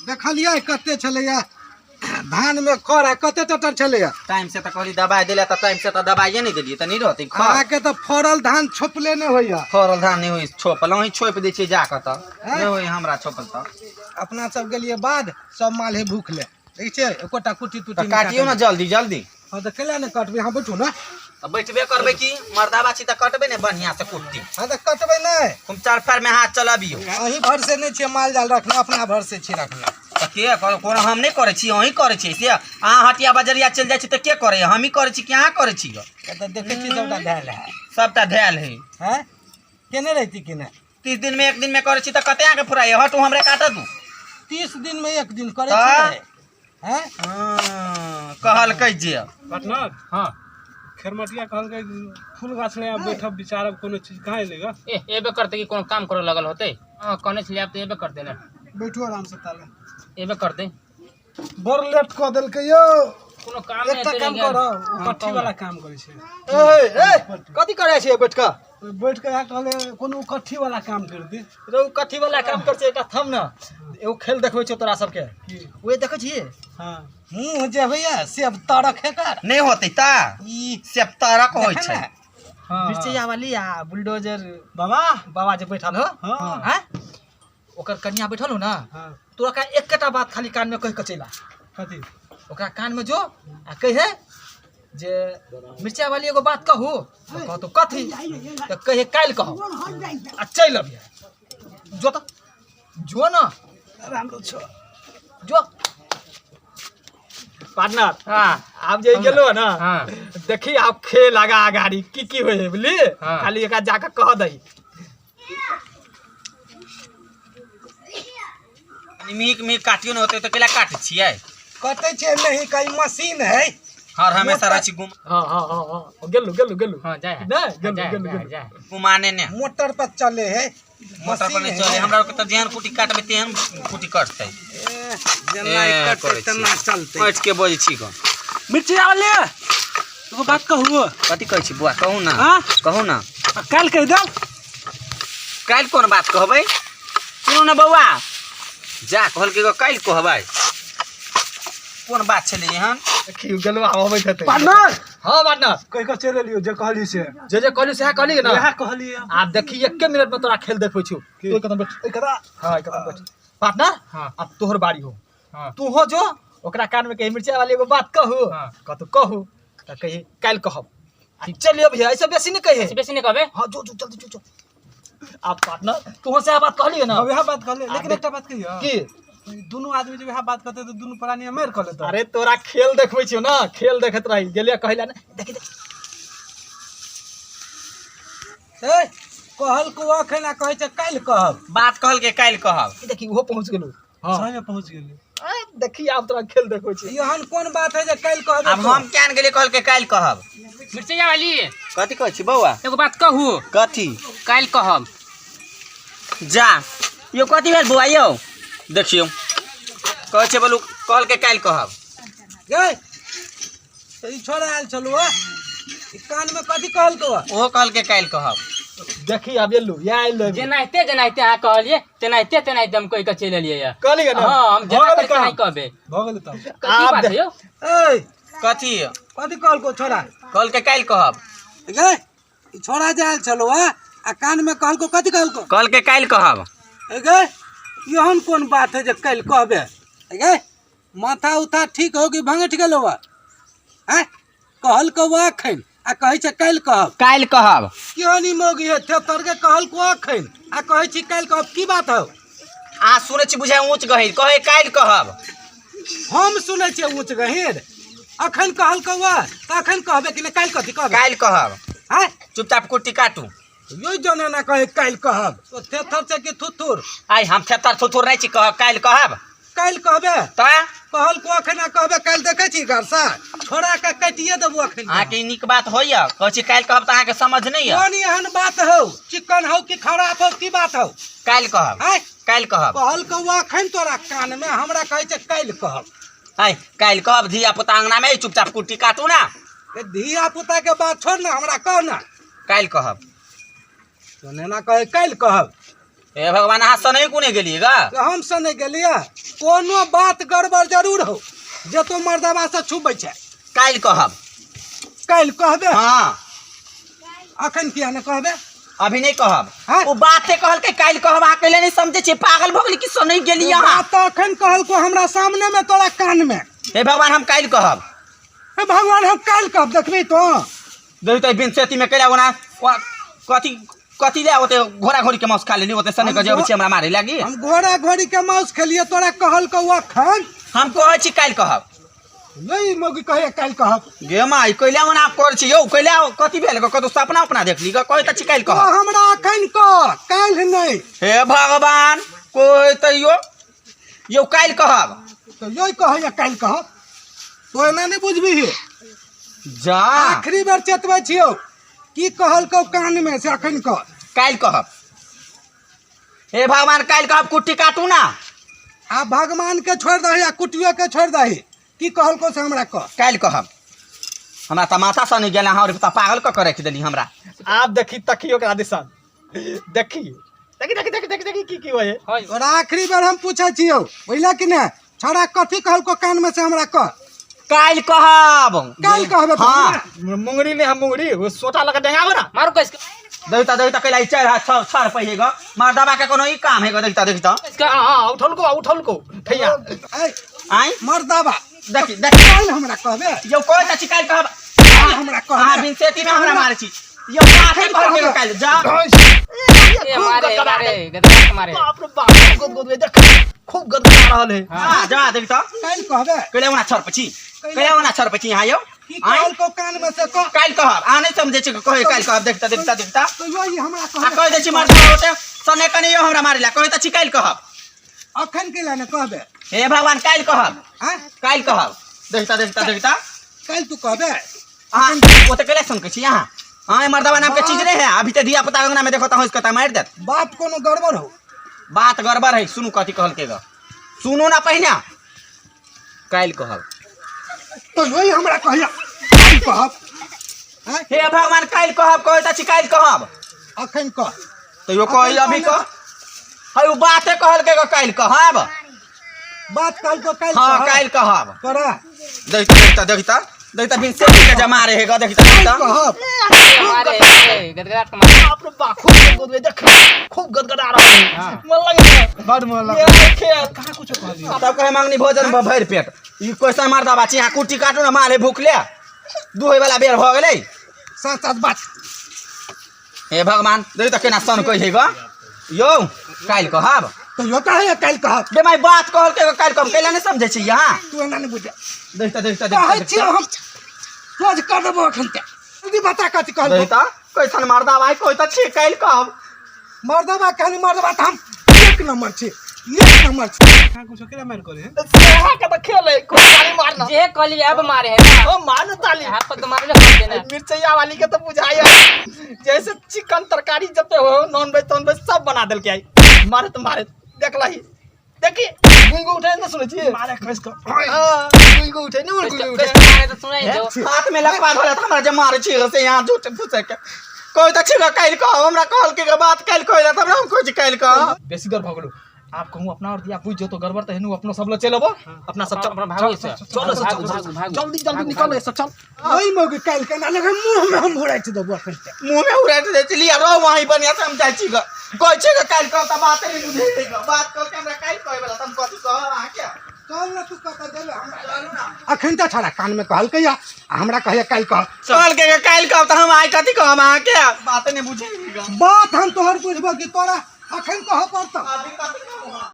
देखलियै कते छलैया धान में खर आ कते टटर छलैया। टाइम से त कहली दवाई देला त टाइम से त दवाइए नहीं देलियै त नहीं रहतै खर। अहाँके त फड़ल धान छोपले नहि होइया। फड़ल धान नहीं होई छोपल, अहीं छोपि दै छियै जाकऽ त नहीं होई हमरा छोपल त। अपना सब गेलियै बाध, सब माल हे भूखले। देखै छियै एकोटा कुट्टी त तुट्टी नहि काटियौ ने काटल। जल्दी जल्दी। हँ त कैला नहि कटबै, अहाँ बैठू ने। त बैठबे करबै की, मर्दाबा छी त कटबै ने बढ़िया से कुट्टी। हँ त कटबै नहि। खूब चार फार में हाथ चलाबियौ। अहीं भरसे नहि छियै माल जाल रखने, अपना भरसे छी रखने। त के करू, कोनो हम नहि करै छी, अहीं करै छियै से। अहाँ हटिया बजरिया चलि जाइ छी त के करैया, हमही करै छी कि अहाँ करै छी गऽ? त देखै छी सबटा धएल है। सबटा धएल है। हैं? केने रहिती कि नहि? 30 दिन में एक दिन में करै छी त कते अहाँके फुराइया? हटू हमरे काटऽ दू। 30 दिन में एक दिन करै तऽ? छियै? हैं? हँ, कहलकै जे। पार्टनर। हाँ। खेरमटिया कहलकै फूल गाछ ले आब बैठब विचारब कोनो चीज, कहाँ एलै ग? ए एबे करते कि कोनो काम करे लगल होते। हाँ कहने छलियै आब तऽ एबे करते ने। बैठू आराम से ताले। एबे करते। बड़ लेट कऽ देलकै यौ। कोनो काम नहि एकटा हेतै काम रे ज्ञान। करऽ, ओ कट्ठी वाला काम करै छै। ए ए कथी करै छियै बैठ कऽ? बैठ कऽ इएह कहले कोनो कट्ठी वाला काम कर दे। रे ओ कथी वाला काम कर छै, एकटा थम ने एगो खेल देखबै छौ तोरा सबके। की? ओए देखै छियै? हाँ। मुँह जे होइया सेब तरक हेकर। नहि होतै त ई सेब तरक होइ देखै छै। ने। हाँ। मिरचैया वाली आ बुलडोजर बाबा। बाबा जे बैठल हो। हाँ। हैं? ओकर कनिया बैठल हो ना। हाँ। तोरा का एकटा बात खाली कान में कहि के चलि आ। कथी? ओकरा कान में जो आ कहे जे मिरचाई वाली एगो बात कहू, तो कहतो कथी? तो कहे काल्हि कहू आ चलि अबिहे। जो त जो ना। राम्रो छ। जो। पार्टनर। हाँ। आब जे गेलो ना। हाँ। देखी आब खेल आगा अगाड़ी की की होय है, बुझली? हाँ। खाली एकरा जाके कह दही। मीक मीक काटियो ने होतै त केला काटै छियै? कटै छियै नहीं, कहीं मशीन है। हर हमेशा रहै छी गुम। हाँ, हाँ, हाँ, हाँ। गेलू, गेलू, गेलू। हाँ, जाय है। नहीं, गेलू, जाय, गेलू, जाय, गेलू। जाय। गुमाने ने। मोटर पर चले है। मोटर पर नहीं मशीन चले, है। हमरा के त जेहन कुटी काटबै तेहन कुटी कटतै। ए, जेना ए, कटतै करै छी। तेना चलतै। बैठ के बजै छी गऽ। मिर्ची वाले एगो बात कहू। कथी कहै छी बुआ? कहू ना। हाँ? कहू ना। आ काल्हि कहि देब। काल्हि कोन बात कहबै? सुनू ने बौआ, जा कहलकै गऽ काल्हि कहबै। कोन बात छलै एहन? देखियौ गेलवा अबैत हेतै। पार्टनर। हाँ पार्टनर। कहि कऽ चलि एलियौ जे कहली से। जे जे कहली सएह कहली ने? वएह कहलियै। आब देखी एके मिनट में तोरा खेल देखबै छौ। की? तू एकदम बैठ। एकरा? हाँ, एकदम बैठ। पार्टनर, हाँ। अब तोहर बारी हो। हाँ। तू हो जो ओकरा कान में कही मिर्चाई वाली एगो बात कहू। हाँ। कहतौ कहू त कही काल्हि कहब। आ चलियो भैया, ऐसे बेसी नहीं कहे। ऐसे बेसी नहीं कहबे? हाँ, जो, जो, जल्दी, जो, जो। आप पार्टनर, तू सएह बात कहलियै ना? हाँ, वएह बात कहलियै, लेकिन आ, एकटा बात कहियौ। की? दुनू आदमी जब वएह बात कहतै तऽ दुनू प्राणी मारि कऽ लेतौ। अरे तोरा खेल देखबै छियौ ना, खेल देखैत रही। गेलियै कहै लए ने, देखी, देखी। ए, कहल को अखन आ कहै छै काल्हि कहब। बात कहलकै काल्हि कहब। ई देखी, ओहो पहुँच गेलौ। हाँ। सही में पहुँच गेलै। ए, देखी आब तोरा खेल देखबै छियौ। एहन कोन बात है जे काल्हि कहबै? आब हम किया ने गेलियै कहलकै काल्हि कहब। मिर्चैया वाली। कथी कहै छी बौआ? एगो बात कहू। कथी? काल्हि कहब। जा यौ कथी भेल बौआ यौ? देखियौ कहै छै बोलू कहलकै काल्हि कहब। गै, तऽ ई छोड़ा आयल छलू हँ, ई कानमे कथी कहलकौ हँ? ओहो कहलकै काल्हि कहब। देखी आब एलू, इएह आयल रही। जेनाहिते जेनाहिते अहाँ कहलियै तेनाहिते तेनाहिते हम कहि कऽ चलि एलियै यऽ। कहलियै ने? हाँ, हम जेना भऽ गेलै कहै तेनाही काम। कहबै। भऽ गेलै तब। कथी आब बात है यौ? ऐ, कथी? कथी कहलकौ छोड़ा? कहलकै काल्हि कहब। गै, ई छोड़ा जे आयल छलू हँ आ कानमे कहलकौ कथी कहलकौ? कहलकै काल्हि कहब। ए गै, एहन कोन बात है जे काल्हि कहबै? ए गै, माथा उथा ठीक हो कि भंगठि गेलौ हँ? आँय, कहलकौ अखन आ कहै छै काल्हि कहब। काल्हि कहब। केहन ई मौगी है थेथर के, कहलकौ अखन आ कहै छी काल्हि कहब, की बात हौ? अहाँ सुनै छी बुझाइ ऊँच गहीर, कहै काल्हि कहब। हम सुनै छियै ऊँच गहीर? अखन कहलकौ हँ तऽ अखन कहबै कि नहि? काल्हि कथी कहबै? काल्हि कहब। आँय? चुपचाप कुट्टी काटू। यो जने ना कहे काल्हि कहब। तो थेथर छै कि थुथुर? आइ हम थेथर थुथुर नहि छी, कह काल्हि कहब। काल्हि कहबै? तऽ? कहलकौ अखन आ कहबै काल्हि, देखै छी घरसँ छोड़ा के काटिए देबौ अखन। अहाँके ई नीक बात होइया? कहै छी काल्हि कहब तऽ अहाँके समझ नहि यऽ। कोन एहन बात हौ? चिकन हौ कि खराब हौ, की बात हौ? काल्हि कहब। आँय? काल्हि कहब। कहलकौ अखन तोरा कानमे, हमरा कहै छै काल्हि कहब। आँय, काल्हि कहब। धिया पुता अङ्गनामे चुपचाप कुट्टी काटू ना। ए, धिया पुता के बात छोड़ ना, हमरा कह ना। काल्हि कहब। तो नेना कहे काल्हि कहब। हे भगवान, अहाँ सनई कोने गेलियै गा? हम सने गेलियै। कोनो बात गड़बड़ जरूर हो जे तू मर्दबा से छुबै छै। काल्हि कहब। काल्हि कहबे? हाँ। अखन किया ने कहबे? अभी नहीं कहब। हाँ? ओ बाते कहलकै काल्हि कहब, अहाँ कैले नहीं समझै छियै? पागल भऽ गेली कि सनई गेली अहाँ? बात तऽ अखन कहलको हमरा सामने में तोरा कान में। हे भगवान, हम काल्हि कहब। हे भगवान, हम काल्हि कहब, देखबी तो। देखी तऽ बिन सेती में कैला ओना कथी कथी ले ओते घोड़ा घोड़ी के मांस खा लेली, ओते सने हम के जब छी हमरा मारे लागी। हम घोड़ा घोड़ी के मांस खेलिए, तोरा कहलको अखन। हम कहै छी काल्हि कहब। नहीं मौगी कहे काल्हि कहब। गे माई, कैला ओना कर छी यौ? कैला कथी भेल? कतौ सपना उपना देखली? कहै तऽ छी काल्हि तो कहब। हमरा अखन कह, काल्हि नहीं। हे भगवान, कोई तऽ यो यौ काल्हि कहब। तो यही कहैया काल्हि कहब, तो एना नहीं बुझबही। जा आखिरी बेर चेतबै छियौ, की कहलकौ कान में से अखन कह। काल्हि कहब। हे भगवान, काल्हि कहब, कुट्टी काटू ना। आ भगवान के छोड़ दही आ कुटियो के छोड़ दही, की कहलकौ से हमरा कह। काल्हि कहब। हमरा तऽ माथा सँ नहि गेल, अहाँ तऽ पागल कऽ के राखि देली हमरा। आब देखी तखी ओकरा दिसन, देखी देखी देखी देखी देखी देखी की की होय। तोरा आखिरी बेर हम पूछै छियौ, बुझल कि नहि? छौड़ा कथी कहलकौ कान में से हमरा कह। काल्हि कहब। काल्हि कहबे? हाँ। मुंगरी ने हम मुंगरी वो सोटा लगा डेंगाबो ना। मारू कस के। देखता देखता कैला ई 4 हाथ 6 6 रुपये ग मर्दबा के कोनो ई काम है ग। देखता देखता। हाँ हाँ, उठल को, उठल को ठैया। ऐ, आइ मर्दबा देखी देखी। काल्हि हमरा कहबे? यौ कहै त छी काल्हि कहब। काल्हि हमरा कहबे? अहाँ बिन सेती में हमरा मारै छी यौ। बाते कहब काल्हि जा। ए मारे मारे गदरा के मारे। बाप रे बाप, गोद गोद में देख खूब गदगदा रहल है। हां जा देखता। काल्हि कहबे? कैला ओना छर पछी, कैला ओना छर पछी यहाँ यौ। की कहलकौ कान में से कह। काल्हि कहब, अहाँ नहीं समझै छी, कहै काल्हि कहब। देखता देखता देखता। तो यही हमरा आ कहबे? कहि दै छी मर्दबा ओते सने कने यौ हमरा मारै ला, कहै त छी काल्हि कहब। अखन कैला ने कहबे? हे भगवान, काल्हि कहब। आँय? काल्हि कहब। देखता देखता देखता। काल्हि तू कहबे? अहाँ ओते कैला सुनकै छी अहाँ? अहाँ मर्दबा नाम के चीज नहीं है। अभी ते धिया पुता अंगना में देखो त हंस के त मारि देत। बात कोनो गड़बड़ हो। बात गड़बड़ है। सुनू कथी कहलकै ग, सुनू ना पहिने। काल्हि कहब। तो यही हमरा कहिया काल्हि कहब? आँय? हे भगवान, काल्हि कहब, कहै त छी काल्हि कहब। अखन कह। तैयो कहै अभी कह है, उ बाते कहलकै ग काल्हि कहब। बात कहलकौ काल्हि? हाँ। कहब? काल्हि कहब। तोरा देखता देखता देखता देखता बिन से के जमा रहे ग। देखता काल्हि देखता। कहब? ए मारे मारे गदरा के मारे। बाप रे बाप, खूब गोद गोद में देख खूब गदगदा रहल है। मन लगे है। बड मन लगे। ये खेल। कहाँ कुछो कहलियै? तब कहे मांगनी भोजन भरि पेट। ई कैसन मर्दबा छी? यहाँ कुट्टी काटू ना, माले भूखले दुहै वाला बेर भऽ गेलै। सात सात बात। हे भगवान, देखी तऽ केना सन कहै ग यौ काल्हि कहब। तो यो कहे काल्हि कहब? बे माय, बात कहलकै काल्हि कहब, कैला नहि समझै छी यहाँ? तू एना नहि बुझे। देखता देखता कहै देखता। छियौ हम सोझ कर देबो अखन ते। जल्दी बता कथी कहलकौ। देखता कैसन मर्दबा है, कहै तऽ छी काल्हि कहब। मर्दबा कहली, मर्दबा तऽ हम एक नंबर छी, एक नंबर छी। कहाँ कुछो केना मारि करे? सेहा के तऽ खेल है, खूब ताली मारना। जे कहली अब मारे है ना। ओ मारना ताली। हाथ पर तो मारबे करते ना। मिर्चैया वाली के तो बुझाइया जैसे चिकन तरकारी जते हो, नॉन वेज तॉन वेज सब बना देलकै आई। मारे तो मारे देख लही, देखी गुंगू उठे ना, सुनै छी? मारे खसि कऽ। हां, गुंगू उठे ना, गुंगू उठे। मारे तो सुनाई दो। हाथ में लकवा धरत हमरा जे मारे छी से यहाँ झूठ फूसे के कहै तऽ छी काल्हि कहब। हमरा कहलकै के बात काल्हि कहै तऽ हमरा हम कहै छी काल्हि कहब। बेसी देर भऽ गेलो। आप कहूँ अपना और दिया बुझ जो तो गड़बड़ त हेनु अपनो सब ल चल अबो। अपना सब चल। अपना भागो से। चल भागो, चल भागो, भागो। जल्दी जल्दी निकल से चल। ओहि मौगी काल्हि केना लगे मुँह में हम घुराइट देबो अखन ते। मुँह में उड़ाइट दै छी। लिया रहो वहीं बढ़िया से, हम जाइ छी ग। कहै छी ग काल्हि कहब तऽ बात नहि बुझै ग। बात कह के हमरा काल्हि कहै वाला तऽ हम कथी कहब अहाँके? चल ना तू कतऽ जेबे हमरा अखन तऽ छड़ा कान में कहलकै या आ हमरा कहैया काल्हि कह। कहलकै ग काल्हि कहब तऽ हम आइ कथी कहब अहाँके? बात नहि बुझै ग। बात हम तोहर बुझबो कि तोरा अखन कहऽ पड़तौ? अभी कथी कहू?